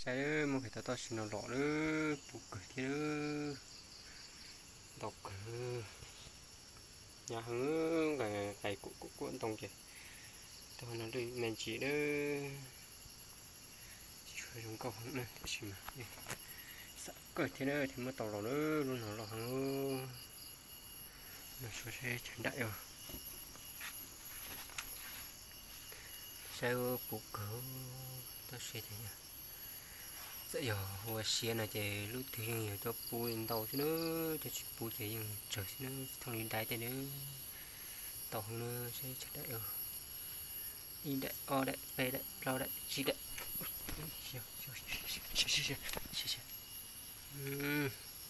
Muab kiag tau toj siab no los lawm, puv kawg thiab lawm. Ntau kawg, hnyav heev, nqaim kuam kuam kuam ntoo ces tau no lwj me ntsis lawm. Tsis tshua zoo nkauj heev na, tab sis mas xav kawg thiab na, thiaj muab tau los lawm, lub no loj heev. No suav saib chaw daim os. Saib puv kawg, toj siab ces yog, txawm yog ua siav no ces lub twg yeej yog cov puv li ntau xwb na, cov tsis puv ces yeej tsawg xwb na, tsis thooj li dai tej na. Tau heev na, saib chaw daim os. Ib daim, ob daim, peb daim, plaub daim, tsib daim.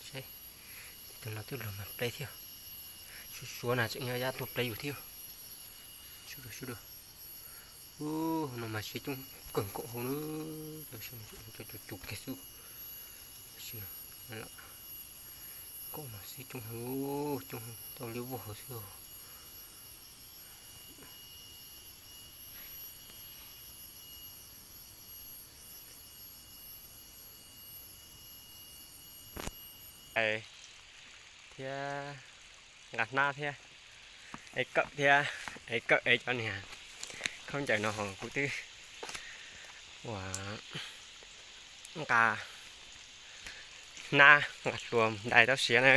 Saib, tus no twb luag mas pleb thiab. Suav suav na tseem nyob yab tuag pleb yus thiab. Sawv daws, sawv daws. Ub, no mas siav coob kawg nkaus hauv na, cov, cov cus kiag xwb. Nkaum no xwb coob heev, coob heev, tau liab vog hauv xwb. Es thiab, nqa hnab thiab, es kawm thiab, es kawm es cov niag khaub ncaws no ho kuv twb ua nqa hnab nqa hlua mus dai tau siav na.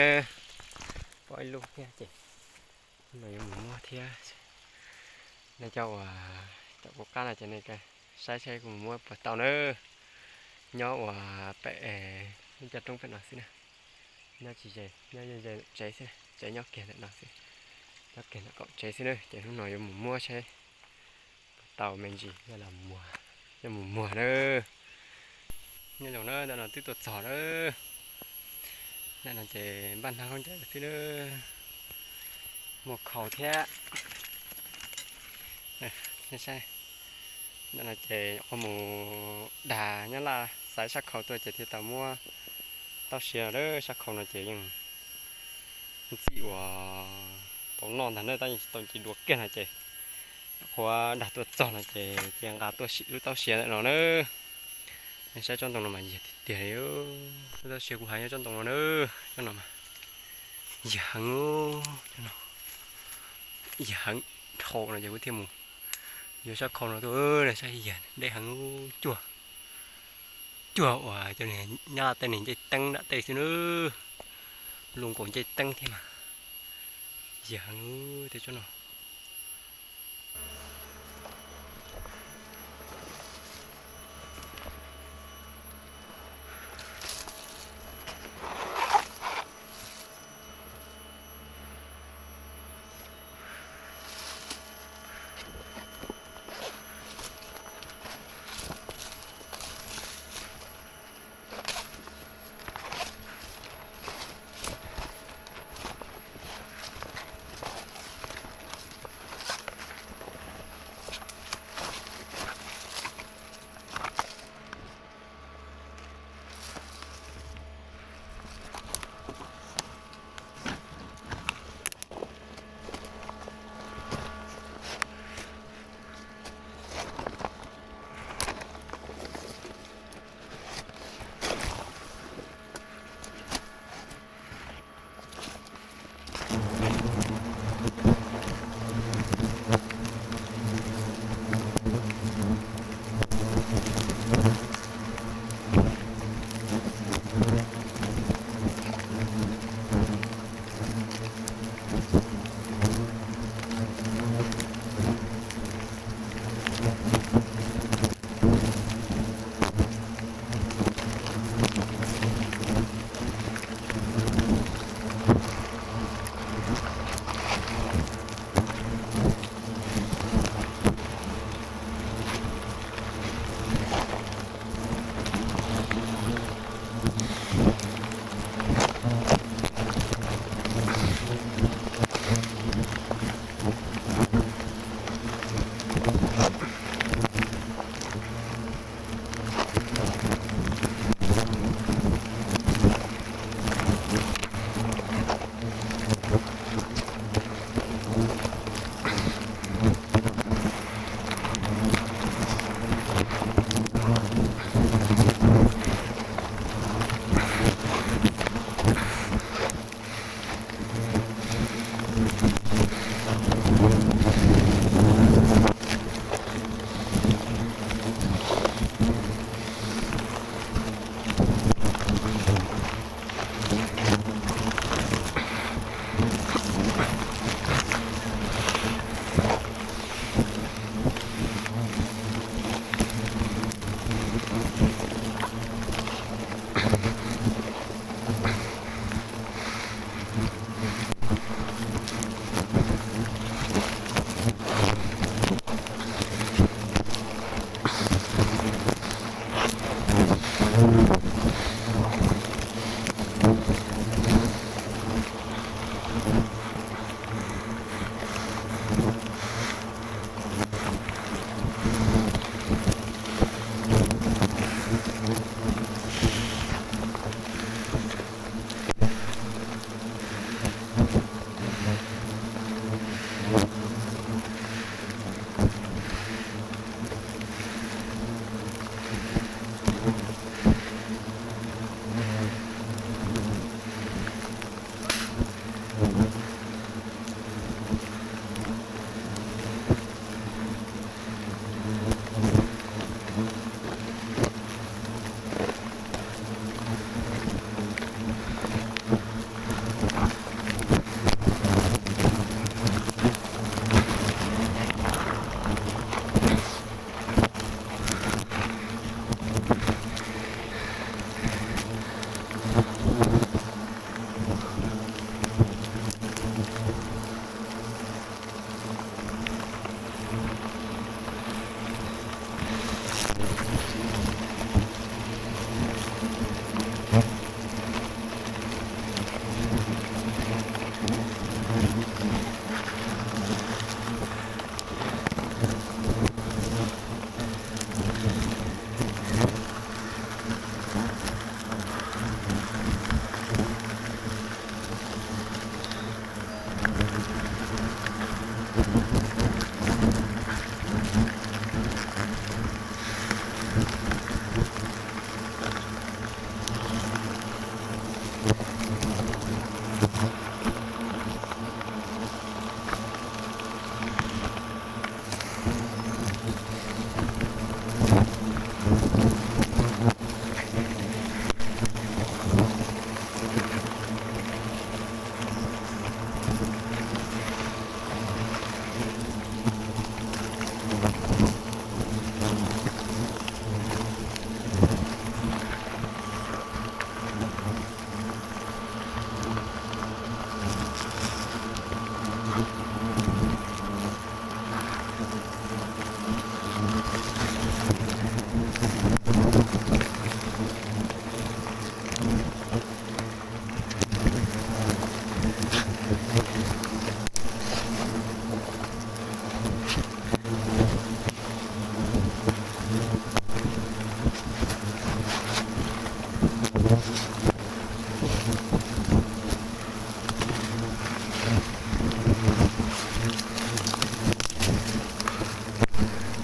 Pom ib lub thiab ces no yuav mus muab thiab. Nej cov uas caum kuv qab no ces nej saib saib kuv mus muab puas tau na. Nyob uas pem lub caj roob pem no xwb na. Nyob tsis ze, nyob ze tsev xwb, tsev nyob kiag ntawm no xwb. Nyob kiag ntawm kaum tsev xwb na, ces hnub no yuav mus muab saib puas tau me ntsis, yog mus muag na. Nyob zoo na, ntawm no twb tuaj txog na. Ntawm no ces npaj hnab khaub ncaws xwb na. Muaj khau thiab. Saib, ntawm no ces ua mus dag nyob laj xaiv sab khau tuaj ces thiaj tau muab tau siav lawm. Sab khau no ces yeej ntxim uas tau noj ntag na, tab yeej tsis tau nce dua kiag no ces qhuav dag tuaj txog no ces cia nqa tuaj sim lub tau siav ntawm no na. Nej saib tsob ntoo no mas yag tiag tiag li. Lub tau siav kuv hais nyob tsob ntoo no na, tsob no mas yag heev, yag heev dhau no ces kuv thiaj mus yuav sab khau no tuaj, saib yag deb heev, cuag, cuag uas cov niag nyab tej niag ncej teeb nram tej xwb na, lub nkaus ncej teeb thiab mas yag heev tej tsob no.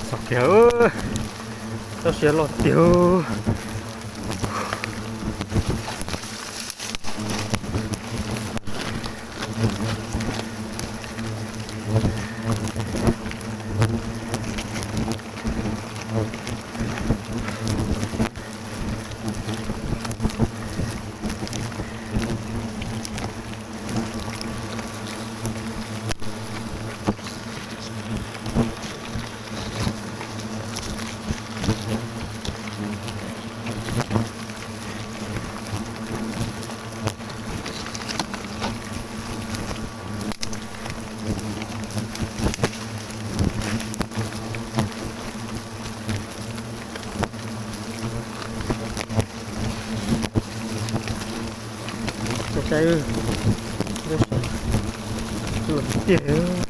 Txog kiag, txoj sia loj tiag. Cov saib, loj tiag tiag.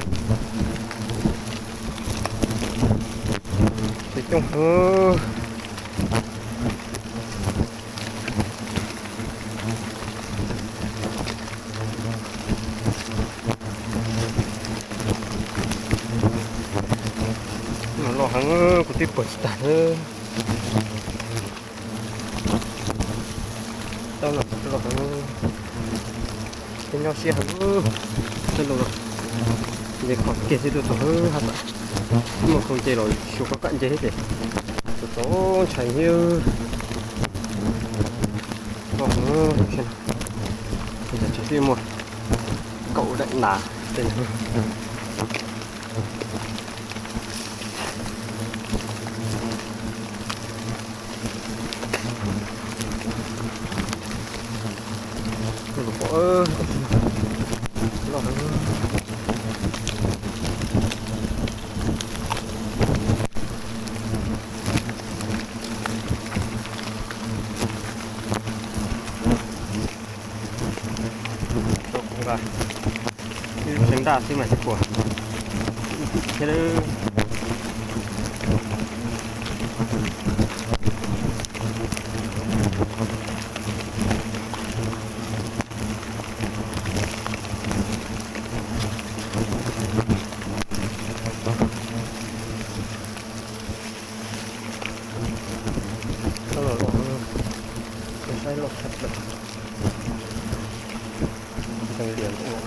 Coob coob. Loj heev, kuv twb pom tsis tag. Tau no loj heev, tej nyob siab heev. Tej laus ces kom kiag thiaj tuaj txog hab tas. Muaj khau nce los xyuas kom kam nce thiab ces txaus ntshai thiab. Loj heev, saib no, yog tsev twb muaj kaum daim nas tej no. Ib lub tsev nraj xwb mas tsis pom. Ib tim thiab lawm. Los los, saib loj tshaj plaws. Ntxeev lias ua.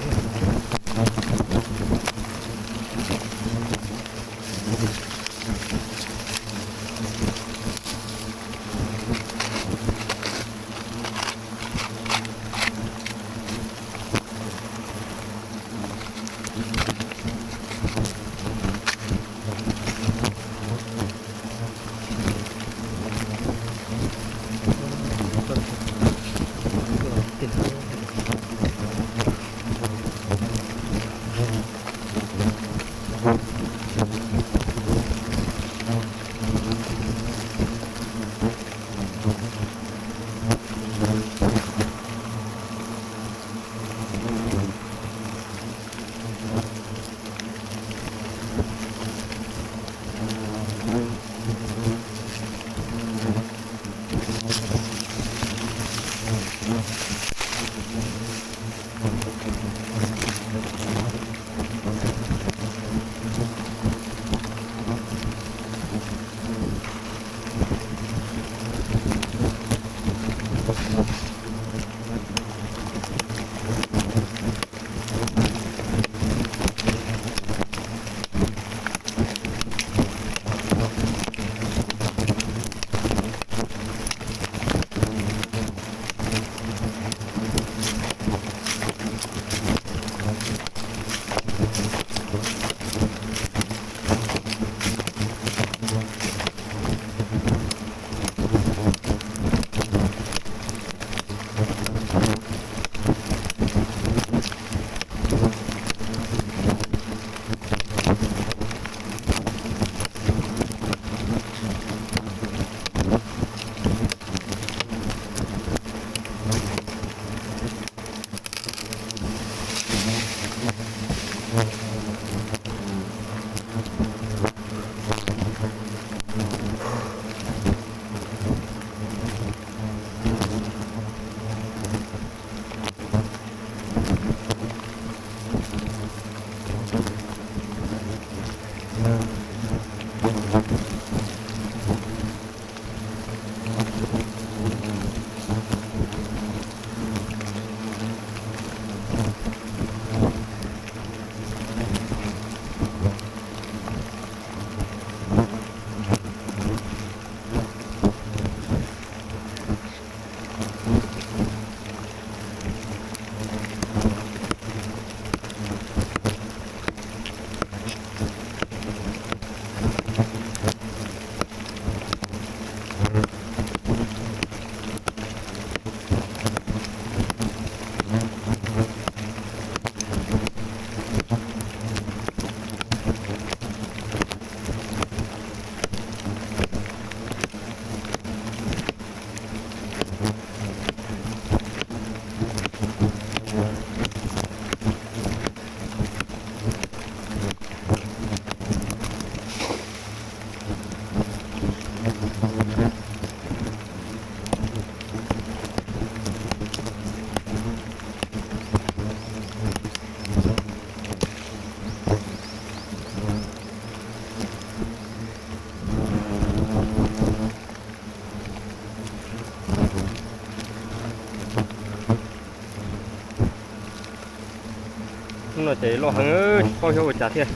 Hnub no ces loj heev, tsis paub xyov ua cas thiab.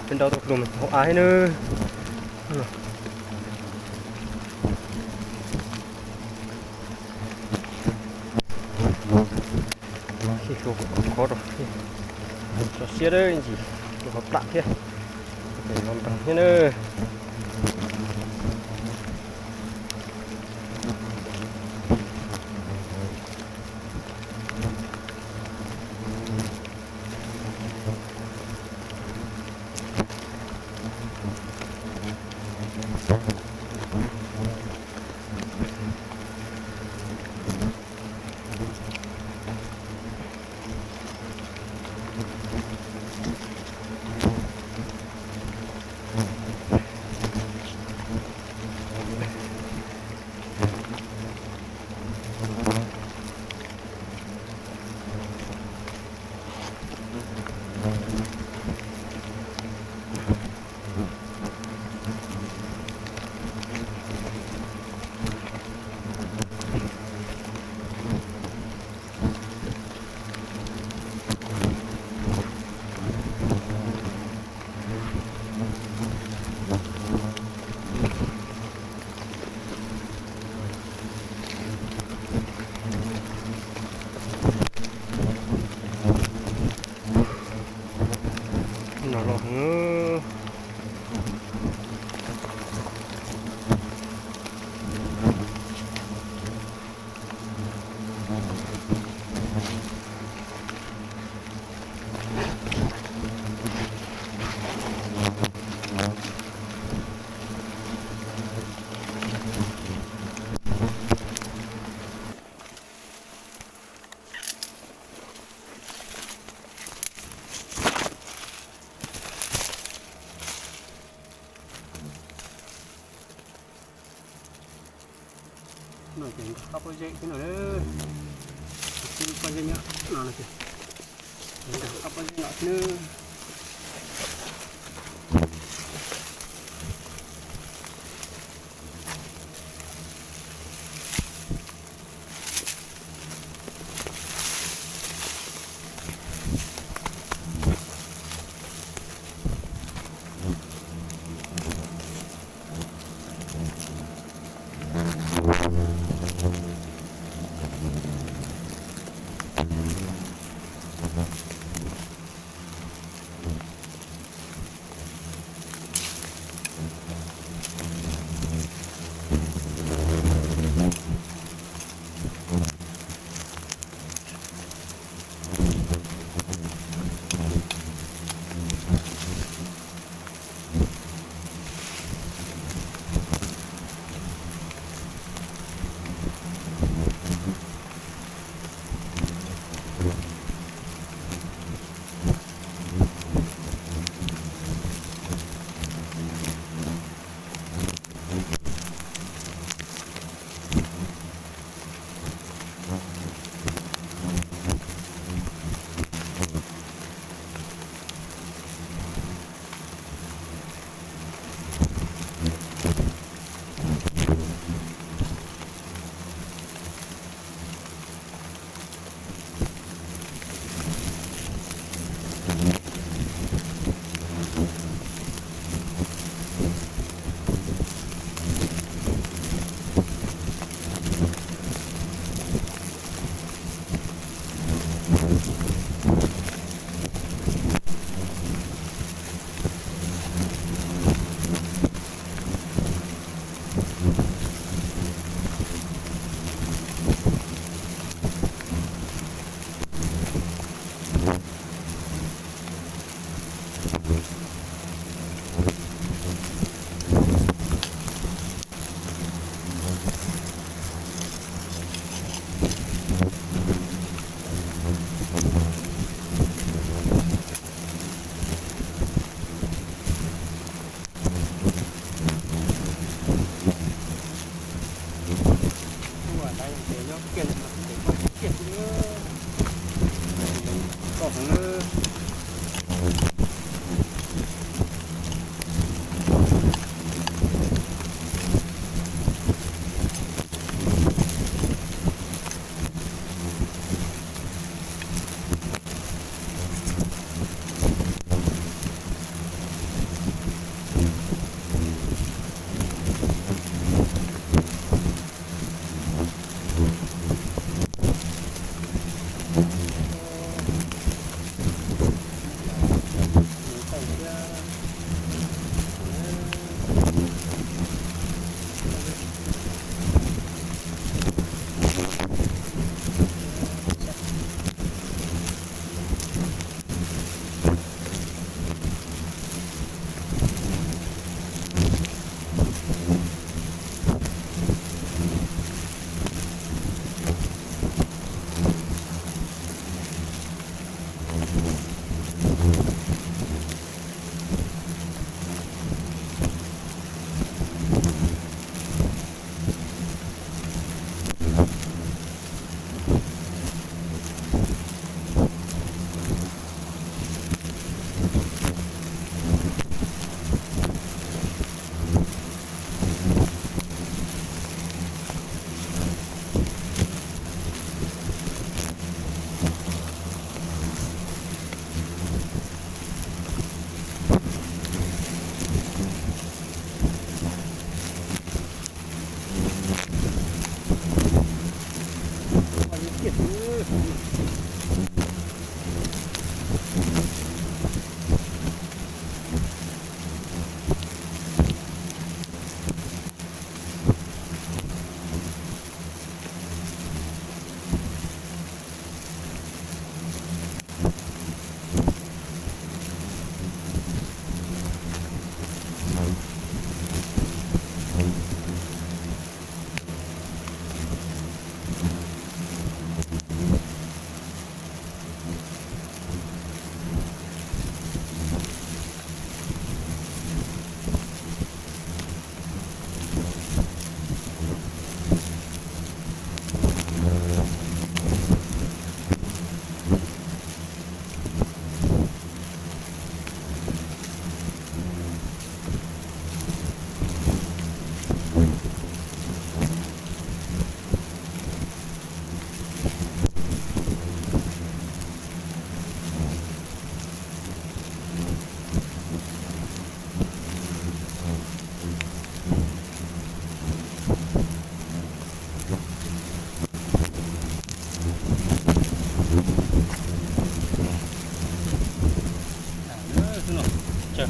Peb nrau tau lus mas txaus av thiab nawb. Sib hlua khov khov rau, tso siab ntsis, tus qhov plam thiab, ces los nroos thiab nawb. No ces qab pob zeb xwb no, pob zeb nyob no no ces, qab pob zeb no xwb.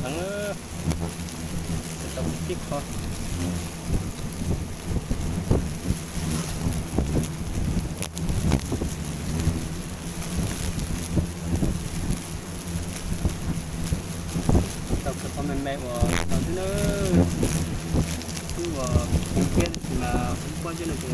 Heev, tau tib qho. Tau kawg qhov me me uas no xwb na. Twb uas kiag tab sis mas kuv pom cov no ces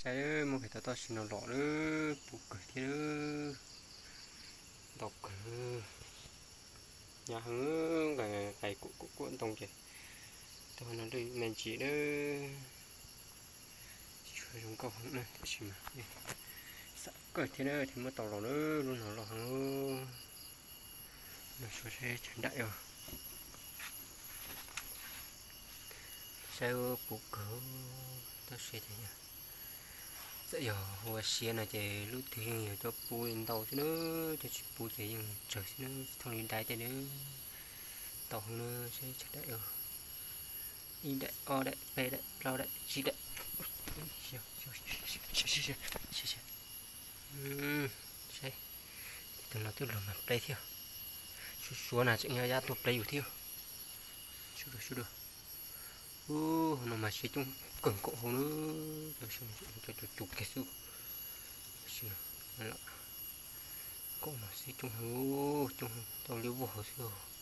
Saib muab pem tau toj siab no los lawm, puv kawg thiab, ntau kawg. Hnyav heev, nqaim kuam kuam kuam ntoo ces tau no lwj me ntsis lawm. Tsis tshua zoo nkauj heev na, tab sis mas xav kawg thiab na, thiaj muab tau los lawm, lub no loj heev. No suav saib chaw daim os. Saib puv kawg, tau siab tiag yog. Txawm yog ua siav no ces lub twg yeej yog cov puv li ntau xwb na, cov tsis puv ces yeej tsawg xwb na, tsis thooj li dai tej na. Tau heev na, saib chaw daim os. Ib daim, ob daim, peb daim, plaub daim, tsib daim. Saib, tus no twb luag mas pleb thiab. Suav suav na tseem yog yaj tuaj pleb yus thiab. Sawv daws, sawv daws. Ub, no mas siav coob kawg nkaus hauv na, cov cus cus kiag xwb. Nkaum no siav coob heev, coob heev, tau liab vog hauv xwb.